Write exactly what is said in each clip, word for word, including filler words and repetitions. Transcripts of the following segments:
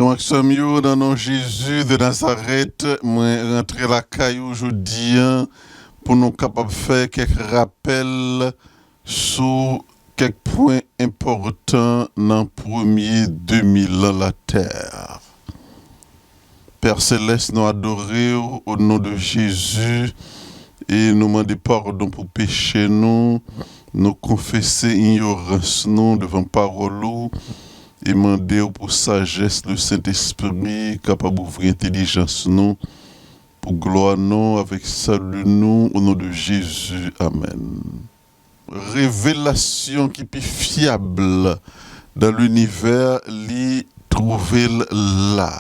Frè m ak sè m yo, nan non Jezi de Nazarèt, mwen rantre lakay ou jodi a pou nou kapab fè kèk rapèl sou kèk pwen enpòtan nan premye de mil an latè. Pè Selès, nou adore w o non de Jezi e nou mande padon pou peche nou. Nou konfese inyorans nou devan pawòl ou e mande w pou sajès Lesentespri kapab ouvri entèlijans nou pou glwa non avèk sali nou, o non de Jezi. Amèn. Revelasyon ki pi fyab nan linivè, li twouve l la.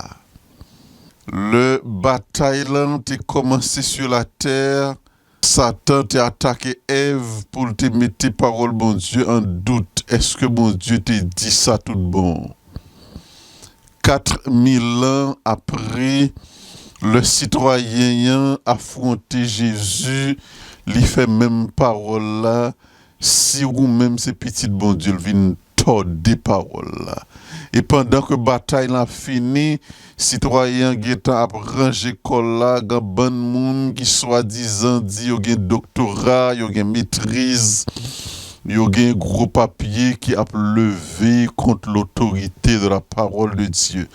Lè batay lan te kòmanse sou latè, Satan te atake Èv pou l te mete pawòl Bondye an dout. Èske Bondye te di sa tout bon? Kat mil an apre, lè sitwayen an afwonte Jezi, li fè menm pawòl la, si ou menm se pitit Bondye, l vin tòde pawòl la. E pandan ke batay la ap fini, sitwayen an gentan ap ranje kò l la, gen bann moun ki swadizan di yo gen doktora, yo gen metriz, yo gen gwo papye ki ap leve kont lotorite de la parole de Dieu.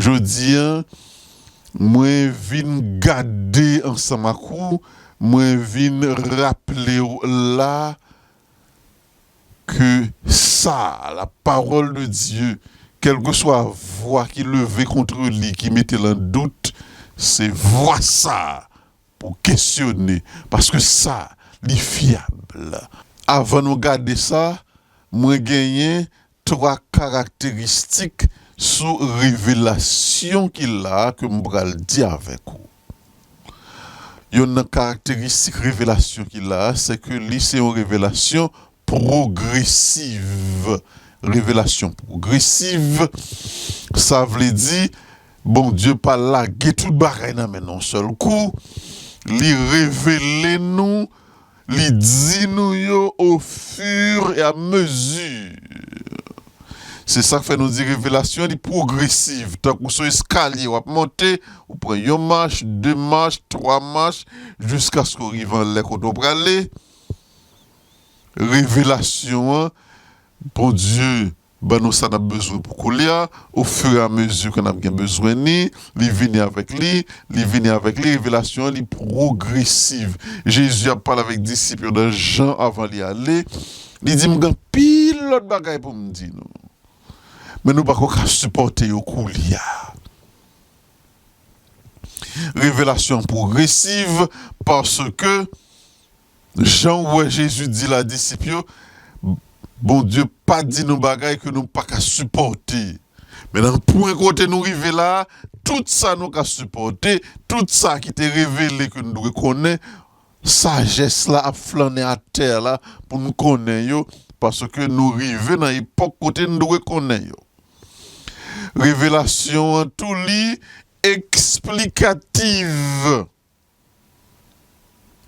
Jodi a, mwen vin gade ansanm ak ou, mwen vin raple w la ke sa, la parole de Dieu, kèlkeswa vwa ki leve kont li, ki mete l an dout, se vwa sa pou kesyone, paske sa, li fyab. Avan nou gade sa, mwen genyen twa karakteristik sou revelasyon ki la ke m pral di avèk ou. Yonn nan karakteristik revelasyon ki la, se ke li se yon revelasyon pwogresiv. Revelasyon pwogresiv, sa vle di, Bondye pa lage tout bagay nan men nou yon sèl kou. Li revele nou, li di nou yo au fur et à mesure. Se sa k fè nou di revelasyon, li pwogresiv. Tankou sou eskalye w ap monte, ou pran yon mach, de mach, twa mach, jiskaske w rive anlè kote w prale. Revelasyon an, Bondye ban nou sa n ap bezwen pou koulye a, au fur et à mesure ke n ap gen bezwen ni, li vini avèk li, li vini avèk li, revelasyon an, li pwogresiv. Jezi ap pale avèk disip yo nan Jan avan li ale, li di, "M gen anpil lòt bagay pou m di nou, men nou pako ka sipòte yo koulye a." Revelasyon pwogresiv, paske jan w wè Jezi di la disip yo, Bondye pa di nou bagay ke nou pa ka sipòte. Men nan pwen kote nou rive la a, tout sa nou ka sipòte, tout sa ki te revele ke nou dwe konnen, sajès la ap flannen atè la pou nou konnen yo, paske nou rive nan epòk kote nou dwe konnen yo. Revelasyon an tou li eksplikatif.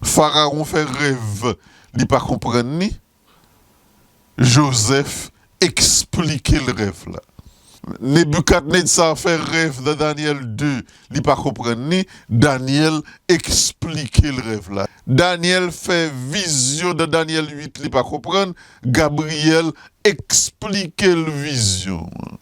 Farawon fè rèv, li pa konprann li. Jozèf eksplike l rèv la. Nebikadnetza fè rèv nan Danyèl de, li pa konprann li. Danyèl eksplike l rèv la. Danyèl fè vizyon nan Danyèl uit, li pa konprann. Gabriyèl eksplike l vizyon an.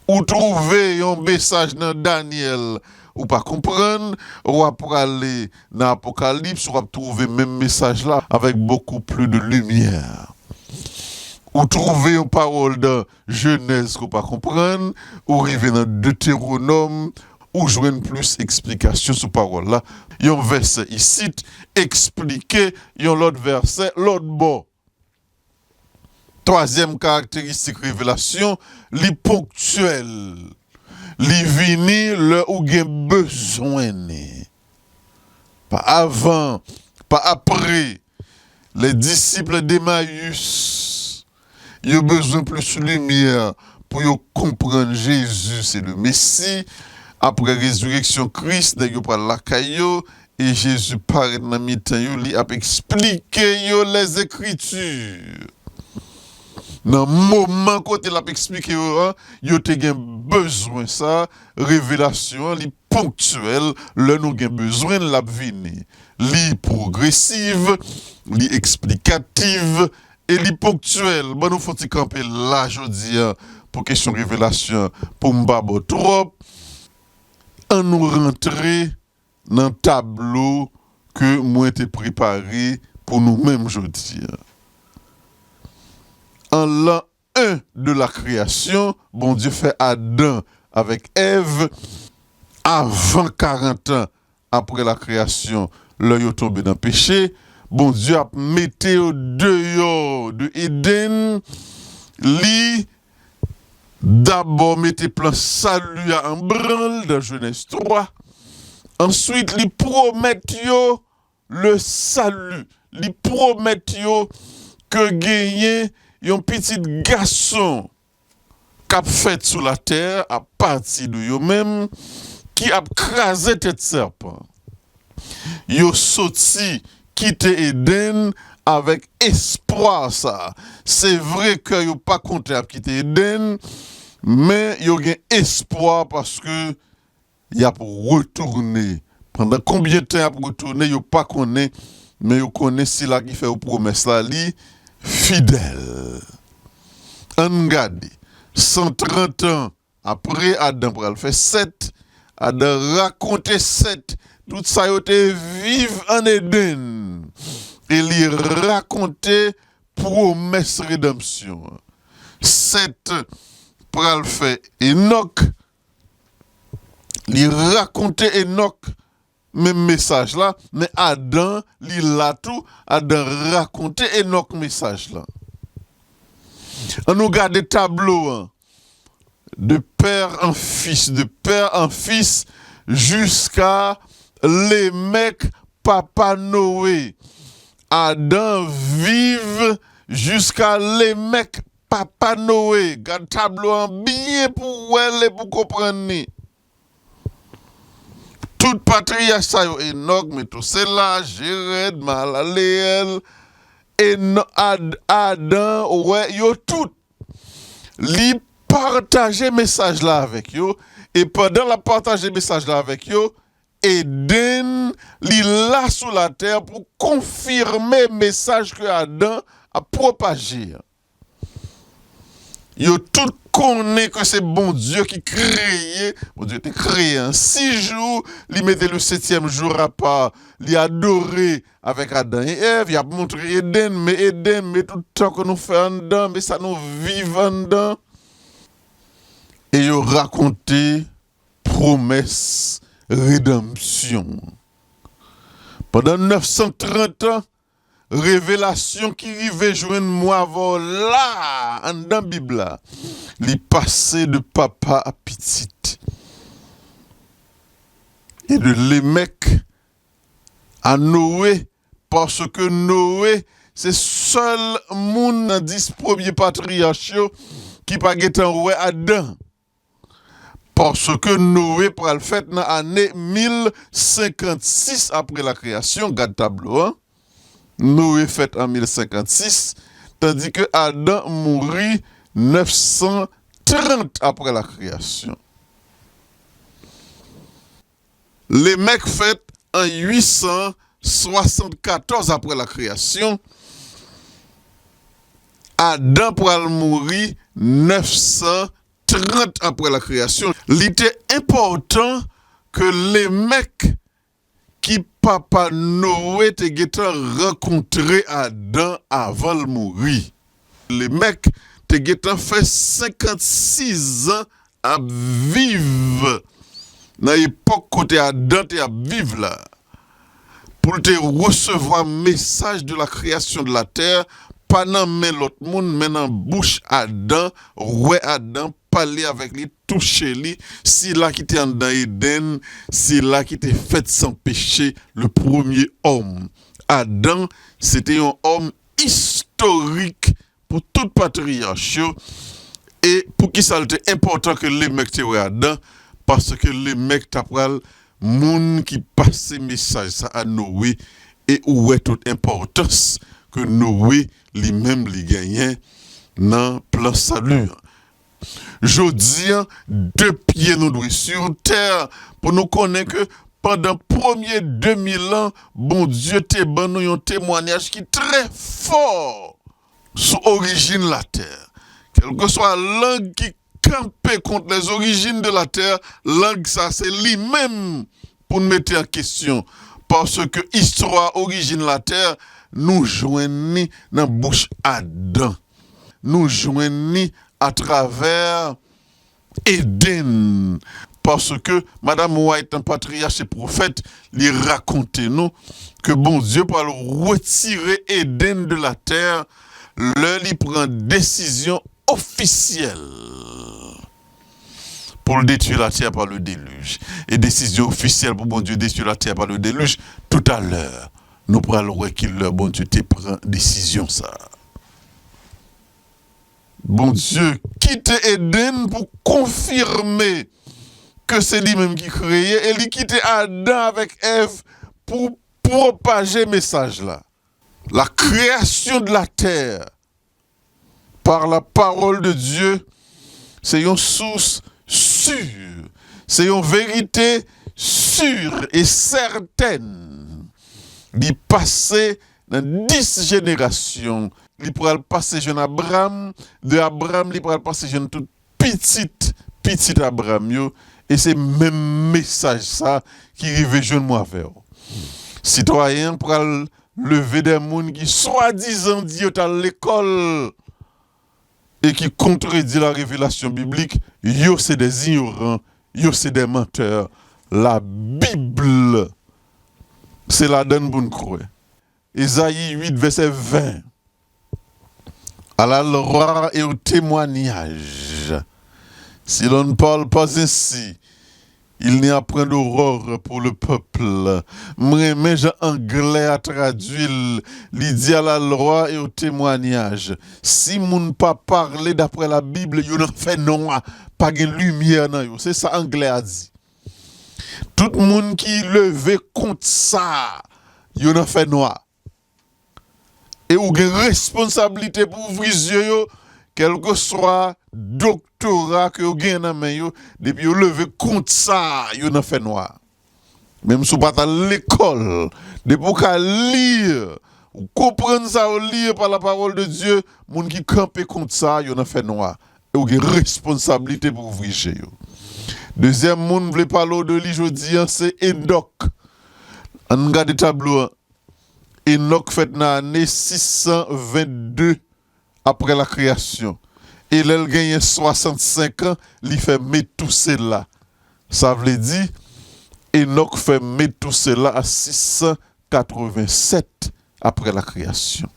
Ou twouve yon mesaj nan Danyèl, ou pa konprann, w ap prale nan Apokalips, w ap twouve menm mesaj la avèk beaucoup plus de lumière. Ou twouve yon pawòl nan Jenèz ke w pa konprann, ou rive nan Detewonòm, ou jwenn plis eksplikasyon sou pawòl la. Yon vèsè isit eksplike yon lòt vèsè lòt bò. Twazyèm karakteristik revelasyon, li ponktyèl. Li vini lè ou gen bezwen li. Pa avan, pa apre. Les disciples d'Emmaüs, yo bezwen plis limyè pou yo konprann Jezi se le Mesi. Apre rezireksyon Kris, nèg yo pral lakay yo, e Jezi parèt nan mitan yo, li ap eksplike yo Lèzekriti. Nan moman kote l ap eksplike yo an, yo te gen bezwen sa, revelasyon an, li ponktyèl, lè nou gen bezwen l, l ap vini. Li pwogresiv, li eksplikatif, e li ponktyèl. Ban nou fè yon ti kanpe la jodi a pou kesyon revelasyon an, pou m pa ba w twòp. Ann nou rantre nan tablo ke mwen te prepare pou nou menm jodi a. An lan en de la kreyasyon, Bondye fè Adan avèk Èv avan karant an apre la kreyasyon, lè yo tonbe nan peche, Bondye ap mete yo deyò de Edenn, li dabò mete plan sali a an branl dan Jenèz twa. Answit, li pwomèt yo le salut. Li pwomèt yo ke genyen yon pitit gason k ap fèt sou latè apati de yo menm, ki ap kraze tèt sèpan. Yo soti kite Edenn avèk espwa sa. Se vre kè yo pa kontan ap kite Edenn, men yo gen espwa paske y ap retounen. Pandan konbyen tan y ap retounen, yo pa konnen, men yo konnen sila ki fè yo pwomès la, li fidèl. Ann gade, san trant an apre, Adan pral fè Sèt. Adan rakonte Sèt tout sa yo te viv an Edenn. E li rakonte pwomès redanmsyon an. Sèt pral fè Enòk. Li rakonte Enòk menm mesaj la, men Adan, li la tou, Adan rakonte Enòk mesaj la. Ann nou gade tablo an. De père en fils, de père en fils, jiska Lemèk, papa Noe. Adan viv jiska Lemèk, papa Noe. Gad tablo an byen pou w wè l e pou w konprann li. Tout patriyach sa yo, Enòk, Metwosela, Jerèd, Malaleyèl, Eno-, Ad-, Adan, wè, yo tout. Li pataje mesaj la avèk yo, e pandan l ap pataje mesaj la avèk yo, Edenn, li la sou latè pou konfime mesaj ke Adan ap pwopaje an. Yo tout konnen ke se Bondye ki kreye, Bondye te kreye an sis jou, li mete le septième jour apa, li adore avèk Adan e Èv, y ap montre Edenn, men Edenn, men tout tan ke nou fè anndan, men sa nou viv anndan. E yo rakonte pwomès redanmsyon. Pandan nèf san trant an, revelasyon ki rive jwenn mwen avè w la, anndan Bib la, li pase de papa a pitit. E de Lemèk a Noe, paske Noe se sèl moun nan dis premye patriyach yo ki pa gentan wè Adan. Paske Noe pral fèt nan ane mil senkannsis apre la kreyasyon, gad tablo an. Noe fèt an mil senkannsis, tandike Adan mouri nèf san trant apre la kreyasyon. Lemèk fèt an uit san swasannkatòz apre la kreyasyon. Adan pral mouri nèf san trant apre la kreyasyon. Li te enpòtan ke Lemèk, ki papa Noe, te gentan rankontre Adan avan l mouri. Lemèk te gentan fè senkannsis zan ap viv nan epòk kote Adan te ap viv la, pou l te resevwa mesaj de la création de la terre, pa nan men lòt moun, men nan bouch Adan, wè Adan, pale avèk li, touche li, sila ki te anndan Edenn, sila ki te fèt san peche, le premier homme. Adan, se te yon òm istorik pou tout patriyach yo. E poukisa l te enpòtan ke Lemèk te wè Adan? Paske Lemèk ta pral moun ki pase mesaj sa a Noe, e ou wè tout enpòtans ke Noe li menm li genyen nan plan sali an. Jodi an, de pye nou dwe sou tè pou nou konnen ke pandan premye de mil an, Bondye te ban nou yon temwayaj ki trè fò sou orijin latè. Kèlkeswa lang ki kanpe kont les origines de la terre, lang sa se li menm pou n mete an kesyon. Paske istwa orijin latè, nou jwenn li nan bouch Adan. Nou jwenn li atravè Eden. Paske Madanm White nan Patriyach e Pwofèt, li rakonte nou ke Bondye pral retire Eden de la terre lè li pran desizyon ofisyèl pou l detwi latè pa le delij. E desizyon ofisyèl pou Bondye detwi latè pa le delij, toutalè, nou pral wè ki lè Bondye te pran desizyon sa a. Bondye kite Eden pou konfime ke se li menm ki kreye, e li kite Adan avèk Èv pou pwopaje mesaj la. La création de la terre par la parole de Dieu, se yon sous si, se yon verite si e sètèn. Li pase nan dis jenerasyon. Li pral pase jwenn Abraram, de Abraram, li pral pase jwenn tout pitit, pitit Abraram yo, e se menm mesaj sa ki rive jwenn mwen avè w. Sitwayen an pral leve de moun ki swadizan di yo t al lekòl e ki kontredi la revelasyon biblik, yo se de inyoran, yo se de mantè. Labib, se ladan n pou n kwè. Ezayi uit, vèsè ven. À la loi et au témoignage. Si l'on ne parle pas ainsi, il n'y a point d'aurore pour le peuple. M renmen jan anglè a tradui l. Li di à la loi et au témoignage. Si moun pa pale daprè Labib, yo nan fènwa, pa gen limyè nan yo. Se sa anglè a di. Tout moun ki leve kont sa, yo nan fènwa. E ou gen responsablite pou ouvri zye yo, kèlkeswa doktora ke yo gen nan men yo, depi yo leve kont sa, yo nan fènwa. Menm si w pa t al lekòl, depi w ka li, ou konprann sa w li par la parole de Dieu, moun ki kanpe kont sa, yo nan fènwa. E ou gen responsablite pou ouvri je yo. Dezyèm moun m vle pale w de li jodi an, se Enòk. Ann gade tablo an. Enòk fèt nan ane sis san vennde apre lakreyasyon. E lè l genyen swasannsenk an, li fè Metousela. Sa vle di, Enòk fè Metousela a sis san katrevensèt apre lakreyasyon.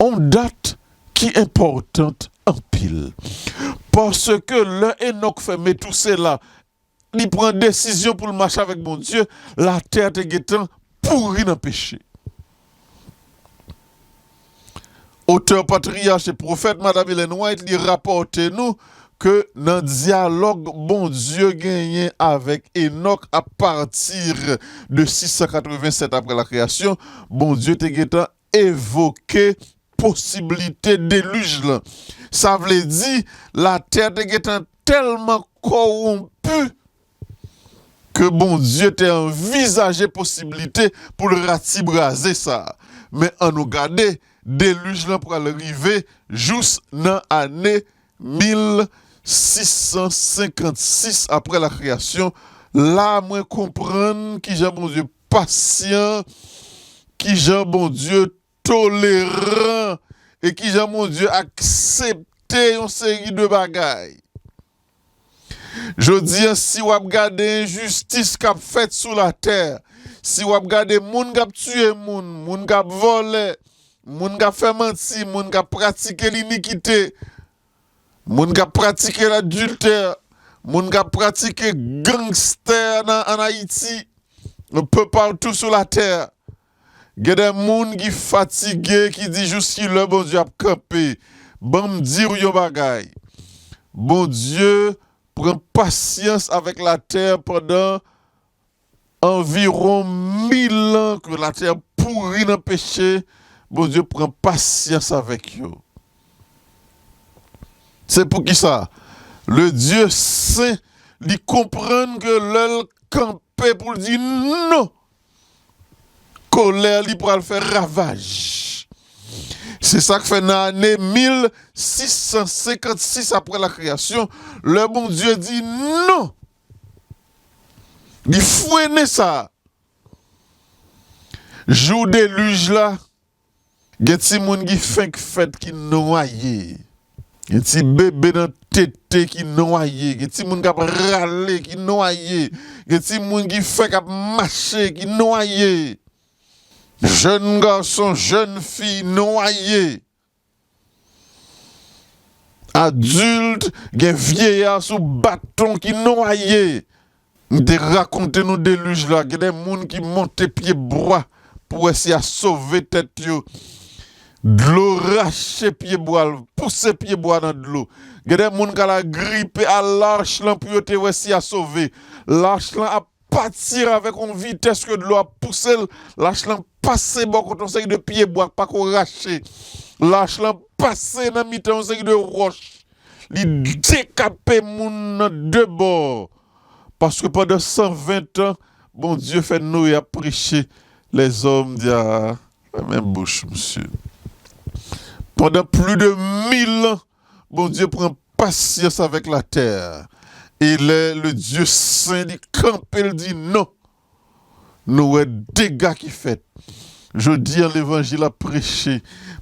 On dat ki enpòtan anpil. Paske lè Enòk fè Metousela, li pran desizyon pou l mache avèk Bondye, latè te gentan pouri nan peche. Otè Patriyach e Pwofèt, Madanm Ellen White, li rapòte nou ke nan dyalòg Bondye genyen avèk Enòk apati de sis san katrevensèt apre lakreyasyon, Bondye te gentan evoke posiblite delij lan. Sa vle di, latè te gentan tèlman kòwonpi ke Bondye te anvizaje posiblite pou l ratibraze sa. Men ann nou gade, delij lan pral rive jous nan ane mil sis san senkannsis apre lakreyasyon. La, mwen konprann kijan Bondye pasyan, kijan Bondye toleran e kijan Bondye aksepte yon seri de bagay. Jodi an, si w ap gade enjistis k ap fèt sou latè, si w ap gade moun k ap tiye moun, moun k ap vòlè, moun k ap fè manti, moun k ap pratike linikite, moun k ap pratike ladiltè, moun k ap pratike gangstè nan, ann Ayiti, yon pe patou sou latè, gen de moun ki fatige, ki di, "Jis ki lè Bondye ap kanpe?" Ban m di w yon bagay. Bondye pran pasyans avèk latè pandan anviwon mil an ke latè pouri nan peche. Bondye pran pasyans avèk yo. Se poukisa le Dye sen, li konprann ke lè l kanpe pou l di non, kolè li pral fè ravaj. Se sa k fè nan ane mil sis san senkannsis apre la kreyasyon, lè Bondye di non, li frennen sa. Jou delij la, gen timoun ki fenk fèt ki nwaye. Gen ti bebe nan tete ki nwaye. Gen timoun k ap rale ki nwaye. Gen timoun ki fenk ap mache ki nwaye. Jèn gason, jèn fi nwaye. Adilt, gen vyeya sou baton ki nwaye. M te rakonte nou delij la. Gen de moun ki monte pye bwa pou wè si y a sove tèt yo. Dlo rache pye bwa, pouse pye bwa nan dlo. Gen de moun k al agripe a lach lan pou yo te wè si y a sove. Lach lan ap pati avèk yon vitès ke dlo ap pouse l. Lach lan pase bò kote yon seri de pye bwa k pako rache. Lach lan pase nan mitan yon seri de wòch. Li dekape moun nan de bò. Paske pandan san ven tan, Bondye fè Noye ap preche. Lèzòm di, a, fèmen bouch, misye. Pandan plis de mil an, Bondye pran pasyans avèk latè. E lè le Dye sen li kanpe, l di non, nou wè dega ki fèt. Jodi a, levanjil ap preche.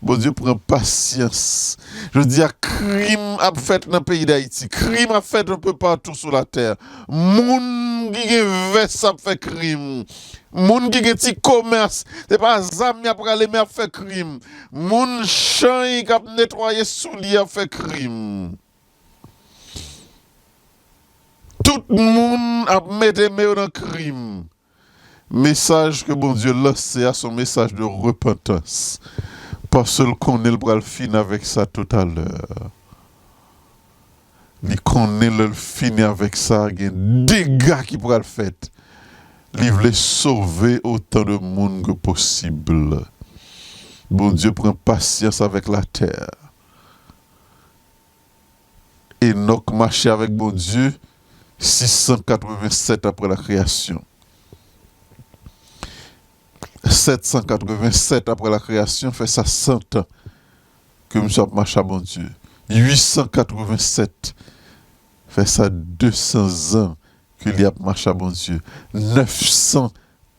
Bondye pran pasyans. Jodi a, krim ap fèt nan peyi Dayiti. Krim ap fèt un peu partout sou latè. Moun ki gen vès ap fè krim. Moun ki gen ti komès, se pa zam y ap rale, men y ap fè krim. Moun chay k ap netwaye soulye ap fè krim. Tout moun ap mete men yo nan krim. Mesaj ke Bondye lanse a, se yon mesaj de repantans. Paske l konnen l pral fini avèk sa toutalè. Li konnen lè l fini avèk sa, gen dega ki pral fèt. Li vle sove otan de moun ke posib. Bondye pran pasyans avèk latè. Enòk mache avèk Bondye sis san katreven sèt apre la kreyasyon. Sèt san katreven sèt apre la kreyasyon, fè sa san tan ke misye ap mache a Bondye. Uit san katreven sèt, fè sa de san zan ke li ap mache a Bondye. Nèf san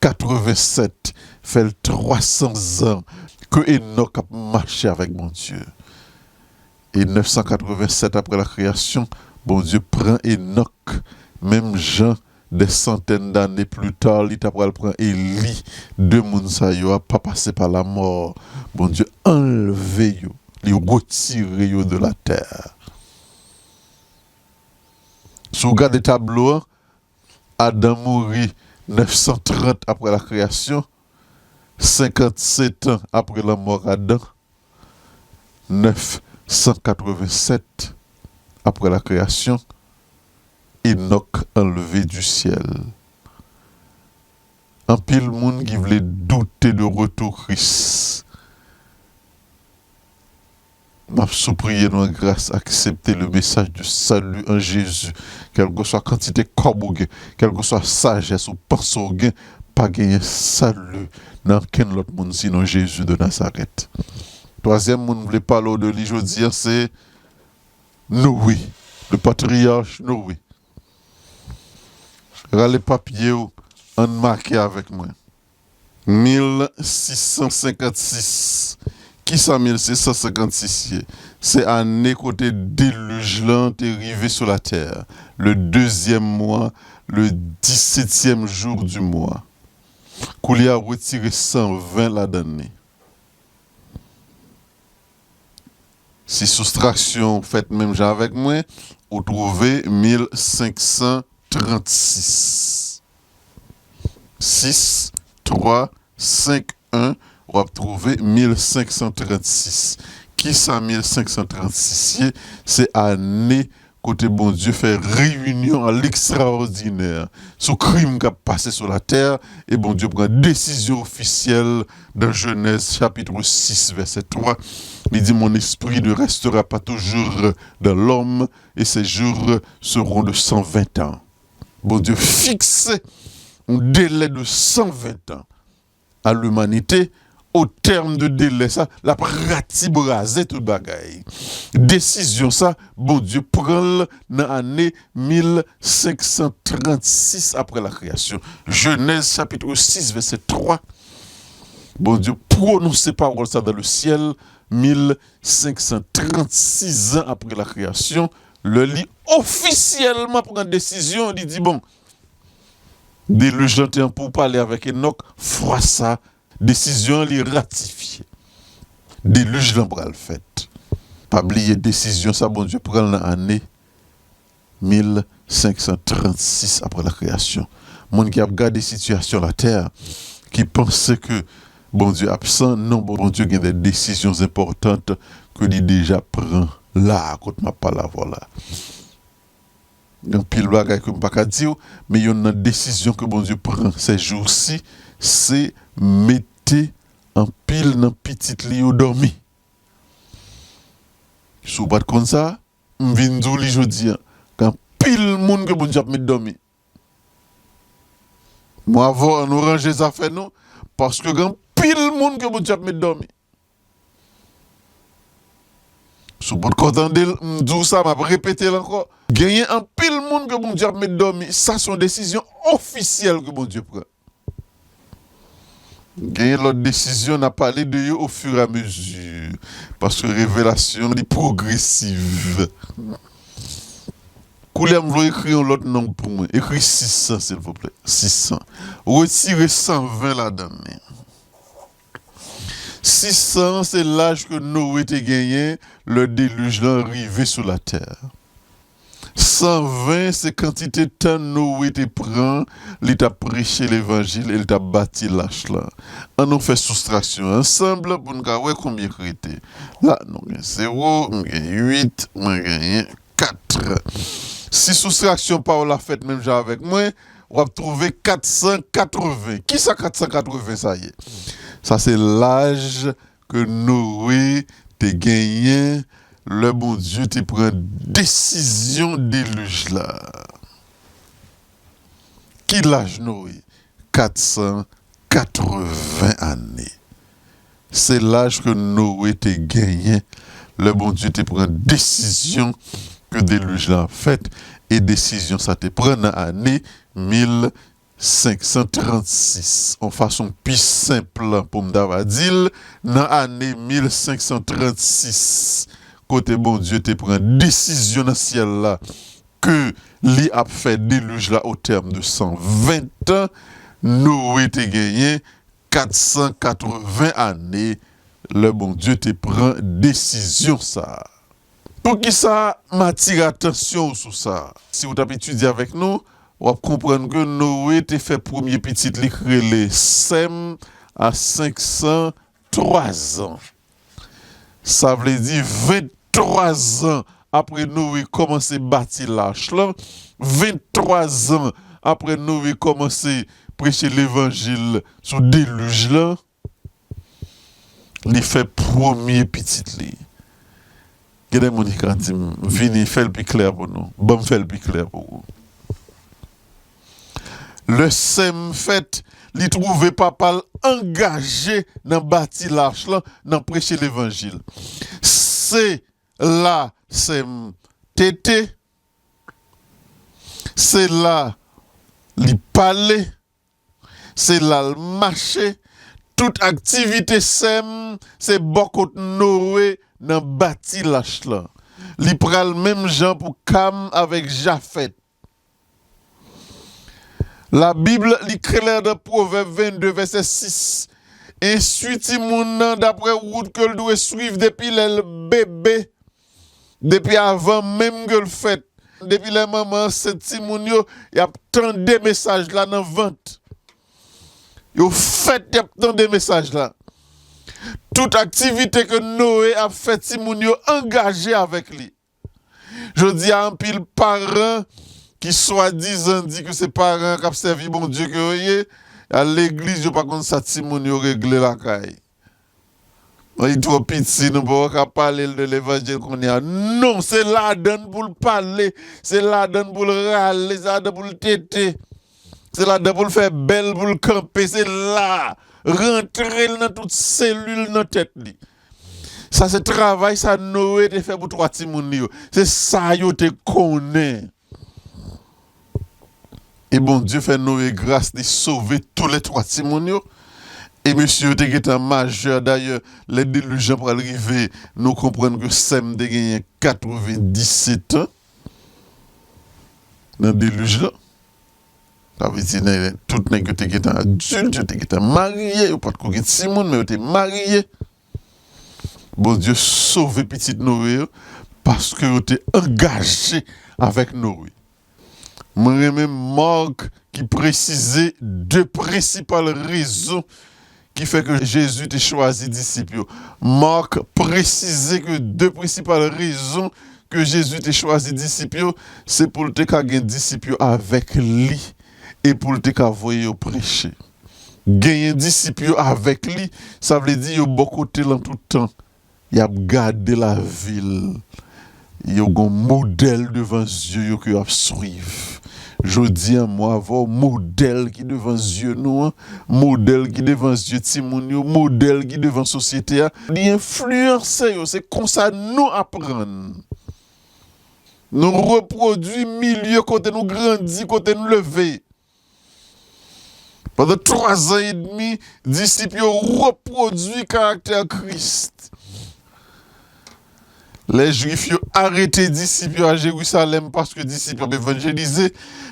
katreven sèt, fè l twa san zan ke Enòk ap mache avèk Bondye. E nèf san katreven sèt apre la kreyasyon, Bondye pran Enòk, menm jan dè santèn dane pli ta, li ta pral pran Eli. De moun sa yo a pa pase pa lamò. Bondye anlve yo, li retire yo de latè. Si w gade tablo a, Adan mouri nèf san trant apre la kreyasyon, senkannsenk tan apre lanmò Adan, nèf san katreven sèt apre la kreyasyon, Enòk anlve di syèl. Anpil moun ki vle doute de retou Kris. M ap sipliye nou an gras, aksepte le message de salut en Jésus. Kèlkeswa kantite kòb ou gen, kèlkeswa sajès ou panse w gen, pa genyen sali nan okenn lòt moun sinon Jezi de Nazarèt. Twazyèm moun m vle pale w de li jodi a, se Noe, le patriarche Noe. Rale papye w, ann make avèk mwen. Mil sis san senkannsis. Kisa mil sis san senkannsis ye? Se ane kote delij lan te rive sou latè. Le dezyèm mwa, le disetyèm jou di mwa. Koulye a, retire san ven ladan li. Si soustraksyon fèt menm jan avèk mwen, ou twouve mil senk san trannsis. Sis, twa, senk, en, w ap twouve mil senk san trannsis. Kisa mil senk san trannsis ye? Se ane kote Bondye fè reyinyon a lekstraòdinè sou krim k ap pase sou latè, e Bondye pran desizyon ofisyèl dans Genèse chapitre six, verset trois. Li di, mon esprit ne restera pas toujours dans l'homme, et ses jours seront de cent vingt ans. Bondye fikse yon delè de cent vingt ans à l'humanité. Au terme de delè sa, l ap ratibraze tout bagay. Desizyon sa, Bondye pran l nan ane mil senk san trannsis apre la kreyasyon. Genèse chapitre six, verset trois. Bondye pwononse pawòl sa dans le ciel mil senk san trannsis zan apre la kreyasyon, lè li ofisyèlman pran desizyon, li di, bon, delij lan te an pou pale avèk Enòk, fwa sa, desizyon an li ratifye. Delij lan pral fèt. Pa bliye desizyon sa Bondye pran l nan ane mil senk san trannsis apre la kreyasyon. Moun ki ap gade sitiyasyon latè a, ki panse ke Bondye absan, non, Bondye gen de desizyon enpòtan ke li deja pran la a, kot m ap pale avè w la. Gen anpil bagay ke m pa ka di w, men yonn nan desizyon ke Bondye pran sèjousi, se mete anpil nan pitit li yo dòmi. Si w pa t konn sa, m vin di w li jodi a. Gen anpil moun ke Bondye ap met dòmi. Mwen avè w, ann nou ranje zafè nou, paske gen anpil moun ke Bondye ap met dòmi. Si w potko tande l, m di w sa, m ap repete l ankò. Genyen anpil moun ke Bondye ap met dòmi. Sa se yon desizyon ofisyèl ke Bondye pran. Genyen lòt desizyon, n a pale de yo au fur et à mesure. Paske revelasyon, li pwogresiv. Koulye a m vle w ekri yon lòt nonb pou mwen. Ekri sis san, silvouplè. Sis san. Retire san ven ladan l. Sis san an, se laj ke Noe te genyen lè delij lan rive sou latè. San ven, se kantite tan Noe te pran, li t ap preche levanjil e li t ap bati lach lan. Ann nou fè soustraksyon ansanm pou n ka wè konbyen k rete. La, nou gen zewo, m gen uit, mwen genyen kat. Si soustraksyon pa w la fèt menm jan avèk mwen, w ap twouve kat san katreven. Kisa kat san katreven sa ye? Sa se laj ke Noe te genyen lè Bondye te pran desizyon delij la. Ki laj Noe? Kat san katreven ane. Se laj ke Noe te genyen lè Bondye te pran desizyon ke delij lan ap fèt, e desizyon sa te pran nan ane mil senk san trannsis. Yon fason pi senp pou m ta va di l, nan ane mil senk san trannsis, kote Bondye te pran desizyon nan syèl la ke li ap fè delij la au terme de san ven tan, Noe te genyen kat san katreven ane lè Bondye te pran desizyon sa a. Poukisa m atire atansyon w sou sa? Si w t ap etidye avèk nou, w ap konprann ke Noe te fè premye pitit li k rele Sèm a senk san twa zan. Sa vle di venntwa zan apre Noe kòmanse bati lach lan, venntwa zan apre Noe kòmanse preche levanjil sou delij lan, li fè premye pitit li. Gen de moun ki ka di m, vini, fè l pi klè pou nou. Ban m fè l pi klè pou ou. Lè Sèm fèt, li twouve papa l angaje nan bati lach lan, nan preche levanjil. Se la Sèm tete, se la li pale, se la l mache. Tout aktivite Sèm, se bò kot Noe nan bati lach lan. Li pral menm jan pou Kam avèk Jafèt. Labib li klè nan Pwovèb vennde, vèsè sis. Enstwi timoun nan dapre wout ke l dwe swiv depi lè l bebe, depi avan menm ke l fèt. Depi lè manman ansent timoun yo, y ap tande mesaj la nan vant. Yo fèt, y ap tande mesaj la. Tout aktivite ke Noe ap fè, timoun yo angaje avèk li. Jodi a, anpil paran ki swadizan di ke se paran k ap sèvi Bondye ke yo ye, al legliz, yo pa konn sa timoun yo regle lakay. Bon, li twò piti, nou poko ka pale l de levanjil kounye a. Non, se ladan l pou l pale, se ladan l pou l rale, se ladan l pou l tete, se ladan l pou l fè bèl, pou l kanpe, se la. Rantre l nan tout selil nan tèt li. Sa se travay sa Noe te fè pou twa timoun li yo. Se sa yo te konnen. E Bondye fè Noe gras, li sove toulètwa timoun yo. E mesye yo te gentan majè. Dayè, lè delij lan pral rive, nou konprann ke Sèm te genyen katrevendisetan nan delij lan. Sa vle di, nè-, tout nèg yo te gentan adilt, yo te gentan marye, yo pa t ko gen timoun, men yo te marye. Bondye sove pitit Noe yo paske yo te angaje avèk Noe. Mwen renmen Mark ki presize de prensipal rezon ki fè ke Jezi te chwazi disip yo. Mark presize ke de prensipal rezon ke Jezi te chwazi disip yo, se pou l te ka gen disip yo avèk li e pou l te ka voye yo preche. Genyen disip yo avèk li, sa vle di yo bò kote l an tout tan. Y ap gade lavi l. Yo gon modèl devan zye yo ke y ap swiv. Jodi a, mwen avè w, modèl ki devan zye nou an, modèl ki devan zye timoun yo, modèl ki devan sosyete a, li enfliyanse yo. Se konsa nou aprann. Nou repwodui milye kote nou grandi, kote nou leve. Pandan twa zan edmi, disip yo repwodui karaktè Kris. Lè Jwif yo arete disip yo a Jerizalèm paske disip yo ap evanjelize,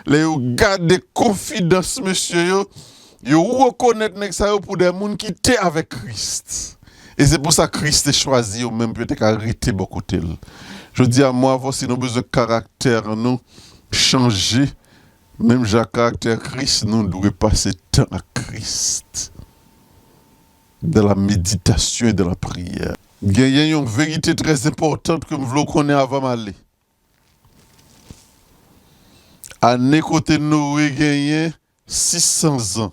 lè yo gade konfidans mesye yo, yo rekonèt nèg sa yo pou de moun ki te avèk Kris. E se pou sa Kris te chwazi yo menm pou yo te ka rete bò kote l. Jodi a, mwen avè w, si nou bezwen karaktè nou chanje, menm jan ak karaktè Kris, nou dwe pase tan ak Kris. Dans la méditation et dans la prière. Genyen yon verite trè enpòtan ke m vle w konnen avan m ale. Ane kote Noe genyen sis san zan.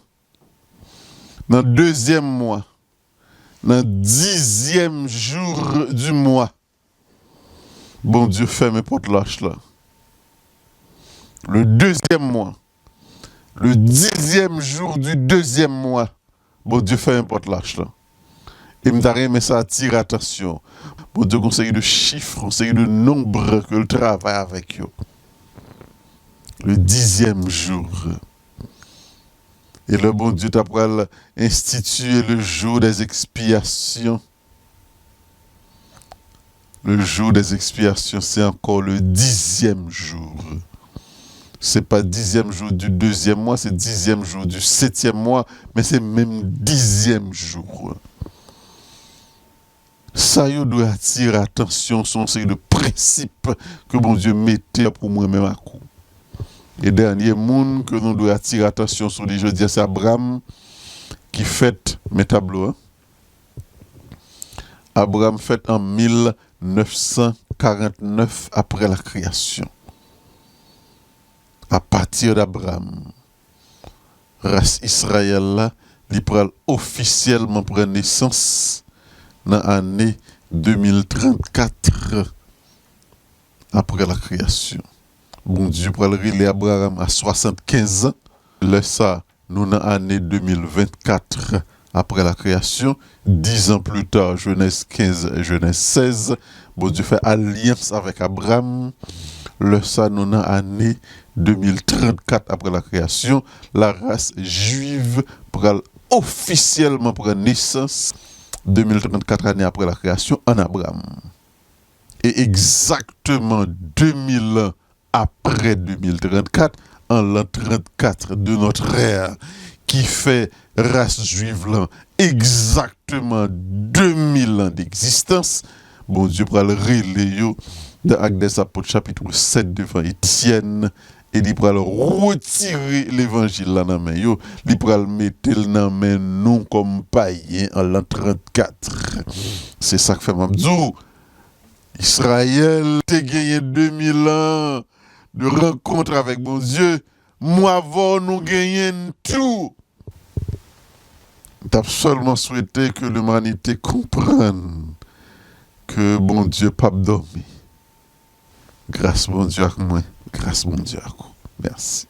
Nan dezyèm mwa, nan dizyèm jou di mwa, Bondye fèmen pòt lach la. Le deuxième mois, le dixième jour du deuxième mois, Bondye fèmen pòt lach la. E m ta renmen sa atire atansyon. Bondye gon seri de chif, gon seri de nonb ke l travay avèk yo. Le dixième jour. E lè Bondye ta pral enstitiye le jour des expiations, le jour des expiations, se ankò le dizyèm jou. Se pa dizyèm jou du dezyèm mwa, se dizyèm jou du setyèm mwa, men se menm dizyèm jou. Sa yo dwe atire atansyon, se yon seri de prensip ke Bondye mete pou mwen menm ak ou. E dènye moun ke nou dwe atire atansyon sou li jodi a, se Abraram ki fèt, men tablo a. Abraram fèt an mil nèf san karant nèf apre la kreyasyon. A pati d Abraram, ras Izrayèl la, li pral ofisyèlman pran nesans nan ane de mil trannkat apre la kreyasyon. Bondye pral rele Abraram a swasannkenz an. Lè sa, nou nan ane de mil vennkat apre la kreyasyon. Dizan pli ta, Jenèz kenz, Jenèz sèz, Bondye fè alyans avèk Abraram. Lè sa, nou nan ane de mil trannkat apre la kreyasyon. La ras jwiv pral ofisyèlman pran nesans de mil trannkat ane apre la kreyasyon ann Abraram. E egzakteman de mil an apre de mil trannkat, an l'an trannkat de notre ère, ki fè ras jwiv lan egzakteman de mil an d'egzistans, Bondye pral rele yo, nan Actes des Apôtres, chapit sèt, devan Etyèn, e li pral retire levanjil la nan men yo, li pral mete l nan men nou kòm payen an l'an trannkat. Se sa k fè m ap di w, Izrayèl te genyen de mil an de rankont avèk Bondye, mwen avè w nou genyen n tou. M t ap sèlman swete ke limanite konprann ke Bondye p ap dòmi. Gras Bondye ak mwen, gras Bondye ak ou. Mèsi.